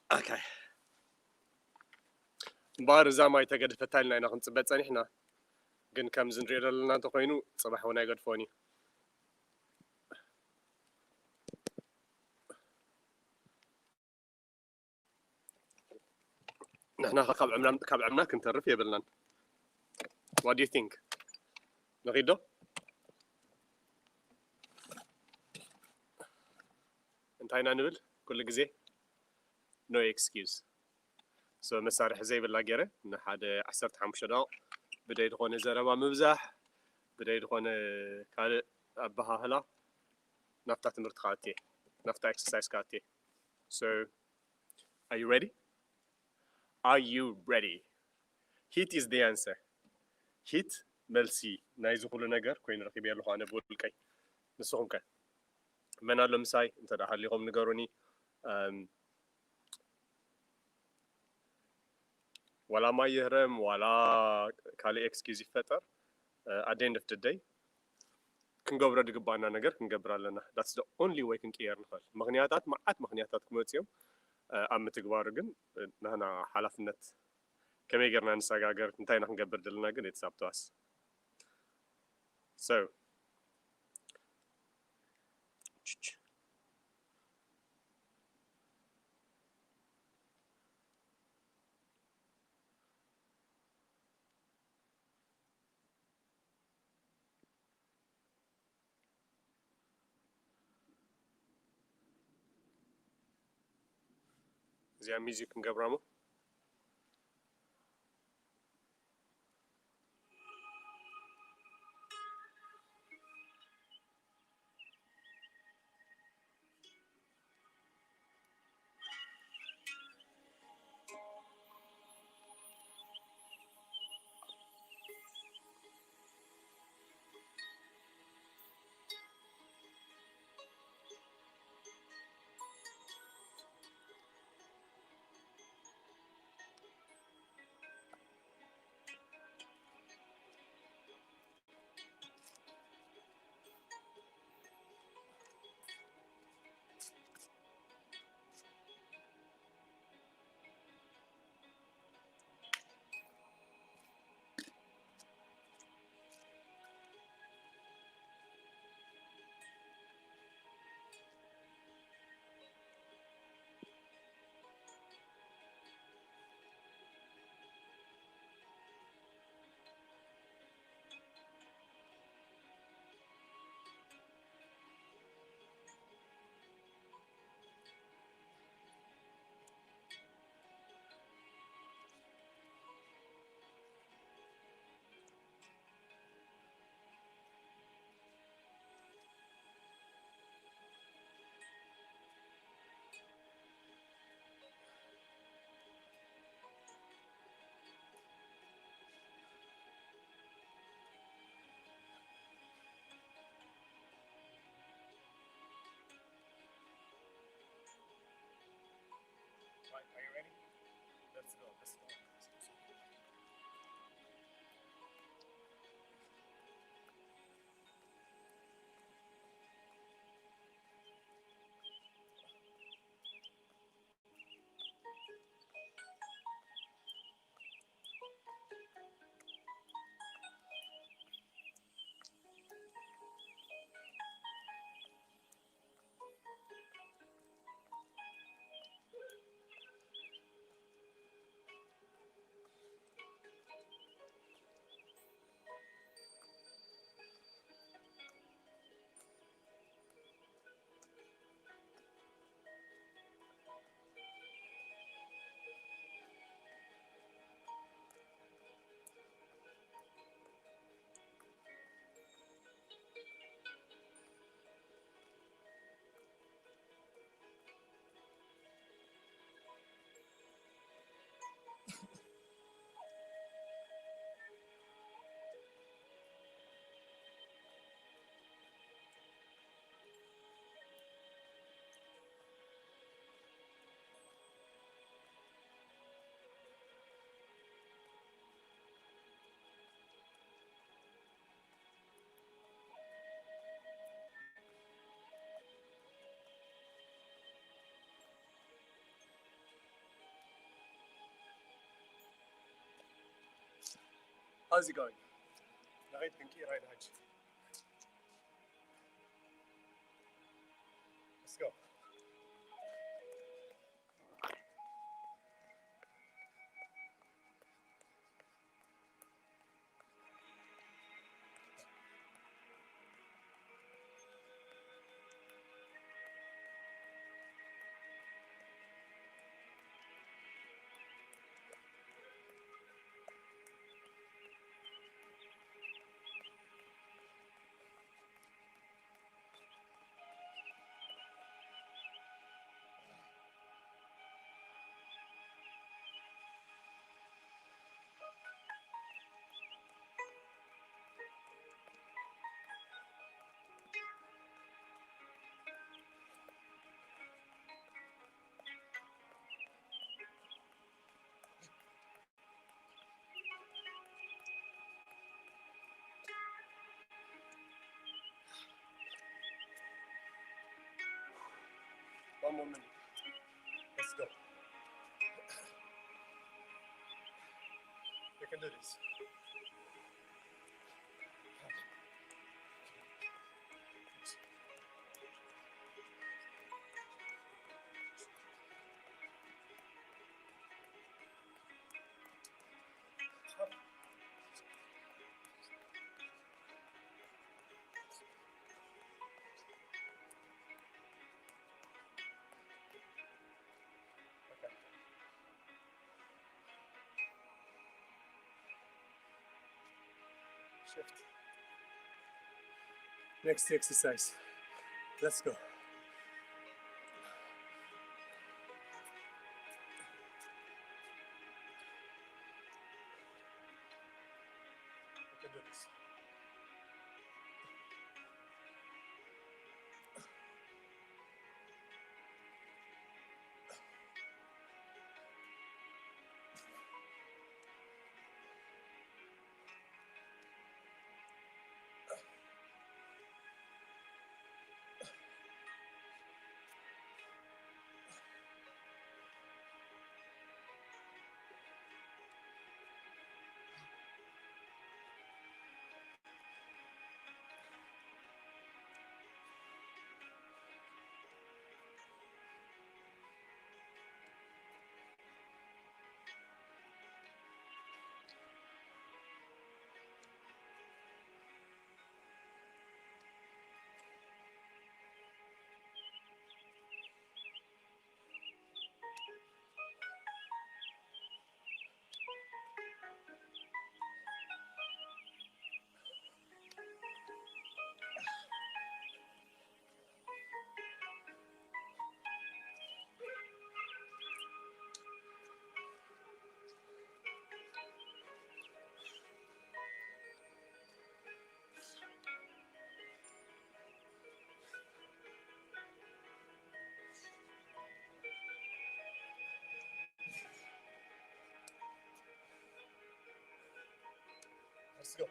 Okay. እምበኣር እዛ ማይ ተገድፈታ ኢልና ኢና ክንፅበ ፀኒሕና። ግን ከምዚ ንሪኦ ዘለና እንተኮይኑ ፅባሕ እውን ኣይገድፎን እዩ። ንሕና ከ ካብ ዕምና ካብ ዕምና ክንተርፍ የብልናን። What do you think? ንኺዶ እንታይ ኢና ንብል ኩሉ ግዜ? No excuse። So መሳርሒ ዘይብላ ገይረ ንሓደ ዓሰርተ ሓሙሽተ ደቂቕ ብደይ ዝኾነ ዘረባ ምብዛሕ፣ ብደይ ዝኾነ ካልእ ኣበሃህላ ናብታ ትምህርቲ ክኣትየ፣ ናብታ ኤክሰርሳይዝ ክኣትየ። So are you ready? Are you ready? Heat is the answer. Heat መልሲ ናይዚ ኩሉ ነገር ኮይኑ ረኺበ ኣለኹ ኣነ ብውልቀይ። ንስኹም ከ መን ኣሎ ምሳይ? እንተ ደኣ ሃሊኹም ንገሩኒ። እም፣ ዋላ ማይ ይህረም ዋላ ካልእ ኤክስኪዝ ይፈጠር፣ at the end of the day ክንገብሮ ዝግባኣና ነገር ክንገብር ኣለና። That's the only way ክንቅየር ንኽእል። ምኽንያታት፣ መዓት ምኽንያታት ክመፁ እዮም። ኣብ ምትግባሩ ግን ናህና ሓላፍነት ከመይ ጌርና ንሰጋገር፣ እንታይ ኢና ክንገብር ዘለና ግን it's up to us። So እዚኣ ሚዚክ ክንገብራ እሞ How's it going? ንኸይድ ክንቅይር ኢና ሕጂ። Let's go. One more minute. Let's go. We can do this. Shift. Next exercise. Let's go. We can do this. Let's go.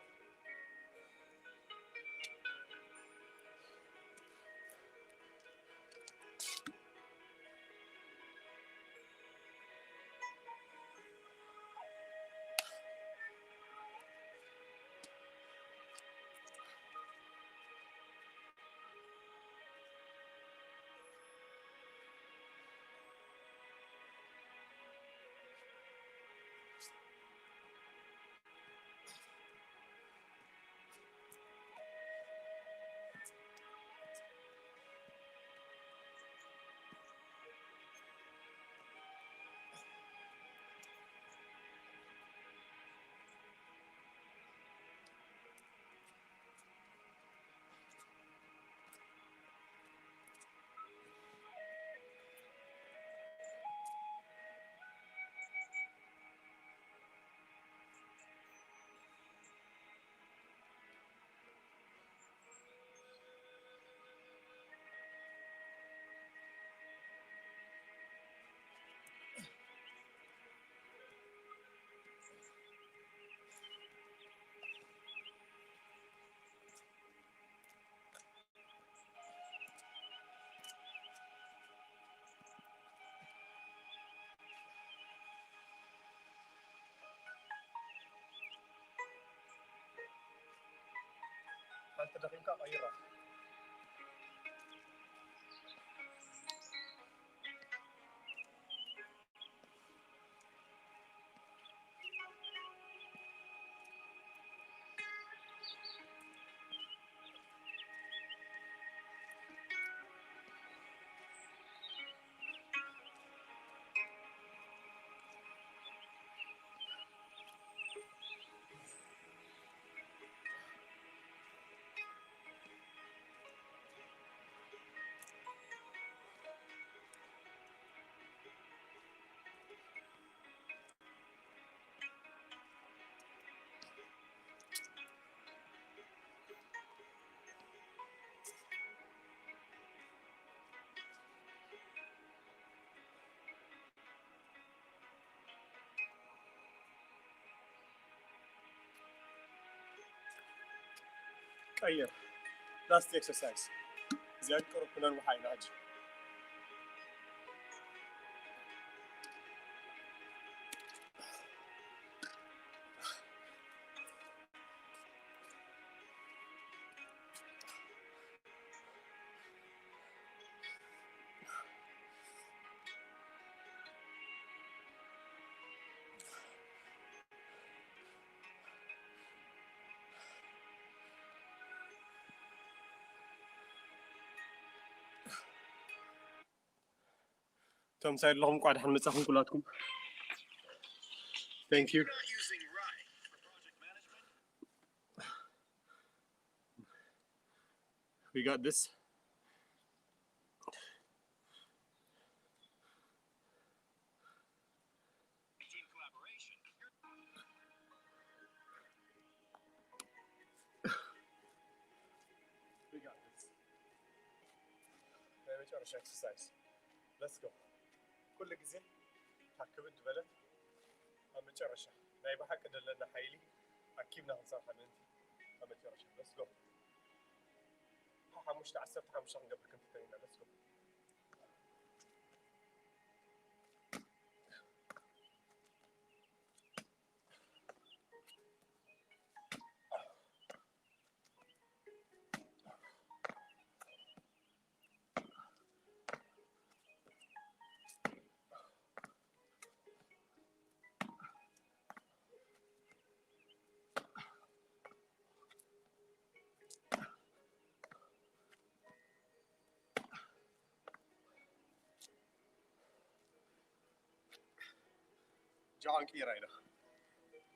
ሓንቲ ደኺምካ ቀይራ። ቀይር። ላስት ኤክሰርሳይዝ። እዚኣ ቅሩብ ክነንውሓ ኢና ሕጂ። እቶም ሳይ ኣለኹም እንኳዕ ደሓን መጻኹም ኩላትኩም። Thank you. We got this. We got this. ናይ መጨረሻ ኤክሰርሳይዝ። Let's go. ኩሉ ግዜ እታ ክብድ ዝበለት ኣብ መጨረሻ ናይ ብሓቂ ዘለና ሓይሊ ኣኪብና ክንሰርሓ ምእንቲ ኣብ መጨረሻ። Let's go. ሓሙሽተ ዓሰርተ ሓሙሽተ ክንገብር ክንፍተን ኢና። Let's go. ጃ እንቂራ ኢና።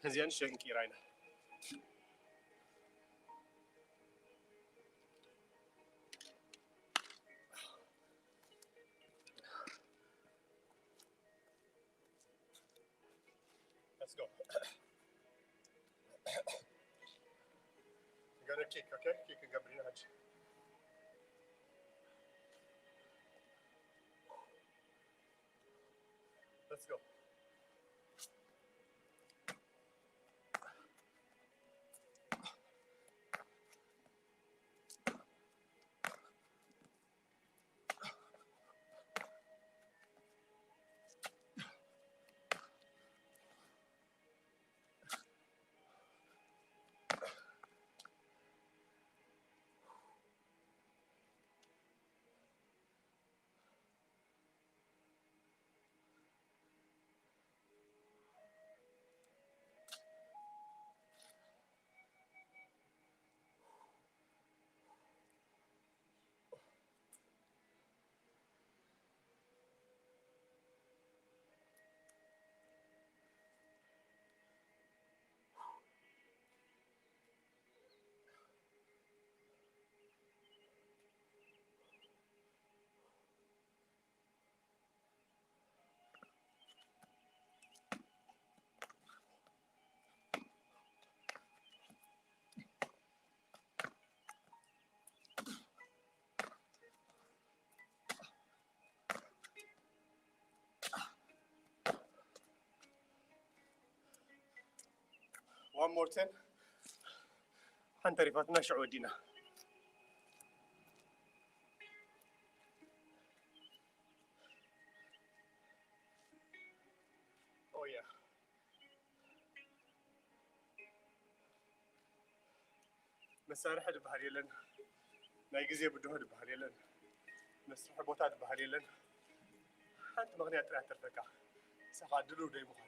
እዚኣን ሸንቂራ ኢና። Let's go. Gonna kick, okay? Kick and Gabriel. Let's go. One more ten. ሓንቲ ተሪፋትና ሽዑ ወዲና። Oh yeah. መሳርሒ ዝበሃል የለን። ናይ ግዜ ብድሆ ዝበሃል የለን። መስርሒ ቦታ ዝበሃል የለን። ሓንቲ ምኽንያት ጥራይ ትርፈካ። ንስኻ ድሉው ደይ ምዃን።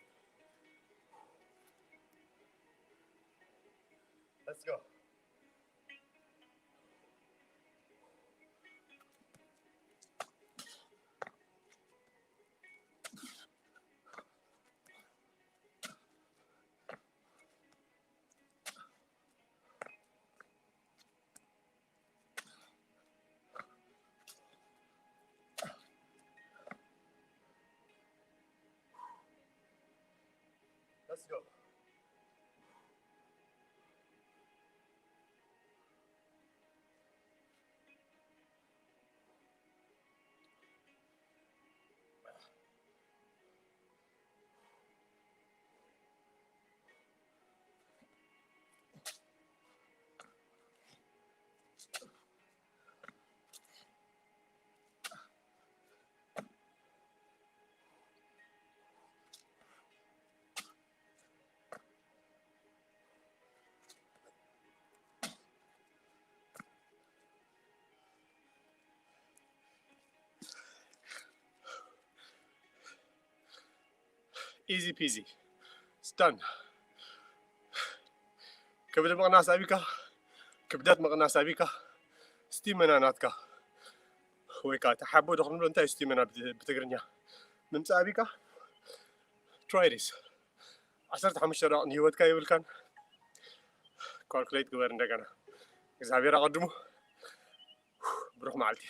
Let's go. Let's go. Easy peasy. It's done. ከብዲ ምቕናስ ኣቢካ፣ ክብደት ምቕናስ ኣቢካ፣ ስቲመና ናትካ ወይ ከዓ ተሓቦ ዶ ክንብሎ እንታይ እዩ ስቲመና ብት- ብትግርኛ ምምፃእ ኣቢካ። Try this. ዓሰርተ ሓሙሽተ ደቂቕ ንህይወትካ የብልካን። ካልኩሌት ግበር እንደገና። እግዚኣብሔር ኣቐድሙ። ብሩኽ መዓልቲ።